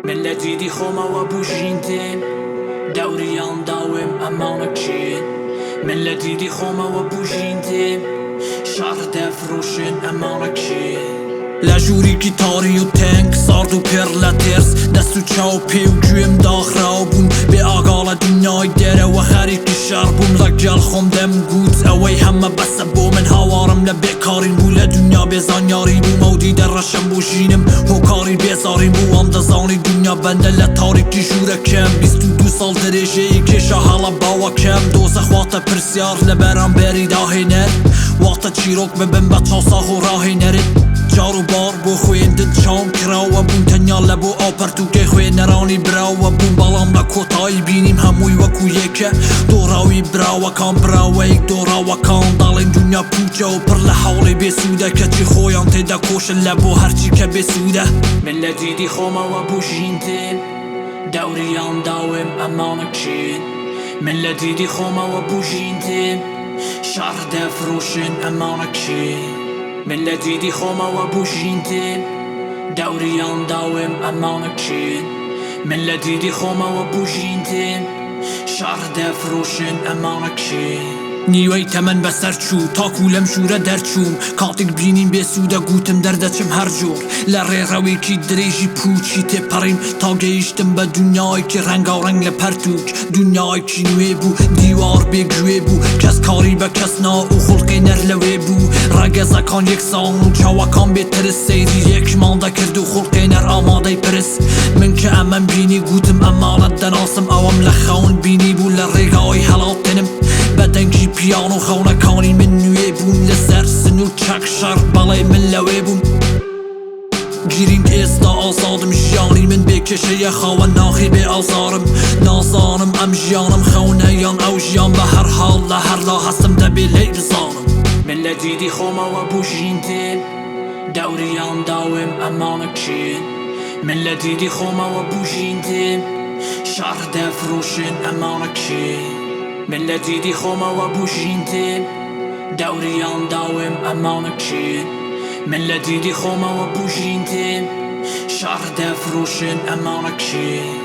من لە دیدی خۆمەوە بۆ ژین دێم، دەوریان داوم ئەمانە کێن؟ من لە دیدی خۆمەوە بۆ ژین دێم، شەڕ دەفرۆشن ئەمانە کێن؟ لە ژوورێکی تاری و تەنگ، سارد و پڕ لە ترس، دەست و چاو پێ و گوێم داخراو بوون، بێ ئاگا لە دونیای دەرەوە خەریکی شەڕ بووم، لەگەڵ خۆم دەمگوت ئەوەی هەمە بەسە بۆ من، هاوارم لە بێکاریم بوو، لە دونیا بێ زانیاری بووم، ئەو دیدە ڕەشەم بۆ ژینم هۆکاری بێزاریم بوو، وامدەزانی دونیا بەندە لە تاریکی ژوورەکەم، 22 ساڵ درێژەی کێشا هەڵە باوەکەم، دۆزەخ واتە پرسیار لە بەرامبەری داهێنەر، واتە چیرۆک ببم بە چاوساغ و ڕاهێنەرت، جار و بار بۆ خوێندن چاوم کراوە بوون، تەنیا لە بۆ ئەو پەرتووکەی خوێنەرانی براوە بوون، بەڵام لە کۆتایی بینیم هەمووی وەکو یەکە، دۆڕاوی براوەکان براوەی دۆڕاوەکان، دەڵێن دونیا پوچە و پڕ لە هەوڵی بێسوودە، کەچی خۆیان تێدەکۆشن لە بۆ هەرچی کە بێسوودە. من لە دیدی خۆمەوە بۆ ژین دێم، دەوریان داوم ئەمانە کێن؟ من لە دیدی خۆمەوە بۆ ژین دێم، شەڕ دەفرۆشن ئەمانە کێن؟ من لە دیدی خۆمەوە بۆ ژین دێم، دەوریان داوم ئەمانە کێن؟ من لە دیدی خۆمەوە بۆ ژین دێم، شەڕ دەفرۆشن ئەمانە کێن؟ نیوەی تەمەن بەسەر چوو تاکو لەم ژوورە دەرچووم، کاتێک بینیم بێسوودە گوتم دەردەچم هەر جۆر، لە ڕێڕەوێکی درێژی پووچی تێپەڕیم تا گەیشتم بە دونیایەکی ڕەنگاوڕەنگ لە پەرتووک، دونیایەکی نوێ بوو، دیوار بێ گوێ بوو، کەس کاری بە کەس نا و خوڵقێنەر لەوێ بوو، ڕەگەزەکان یەکسان و چاوەکان بێ ترس سەیری یەکمان دەکرد و خوڵقێنەر ئامادەی پرس. من کە ئەمەم بینی گوتم ئەمانە دەناسم، ئەوەم لە خەون بینی بوو لە ڕێگای هەڵاتنم، بە دەنگی پیانۆ خەونەکانی من نوێ بوون، لەسەر سنوور چەک شەڕ بەڵێ من لەوێ بووم. گرینگ ئێستا ئازادم، ژیانی من بێ کێشەیە، خاوەن ناخی بێ ئازارم، نازانم ئەم ژیانم خەونە یان ئەو ژیان، بە هەر حاڵ لە هەر لا هەستم دەبێ لێی بزانم. من لە دیدی خۆمەوە بۆ ژین دێم، دەوریان داوم ئەمانە کێن؟ من لە دیدی خۆمەوە بۆ ژین دێم، شەڕ دەفرۆشن ئەمانە کێن؟ من لە دیدی خۆمەوە بۆ ژین دێم، دەوریان داوم ئەمانە کێن؟ من لە دیدی خۆمەوە بۆ ژین دێم، شەڕ دەفرۆشن ئەمانە کێن؟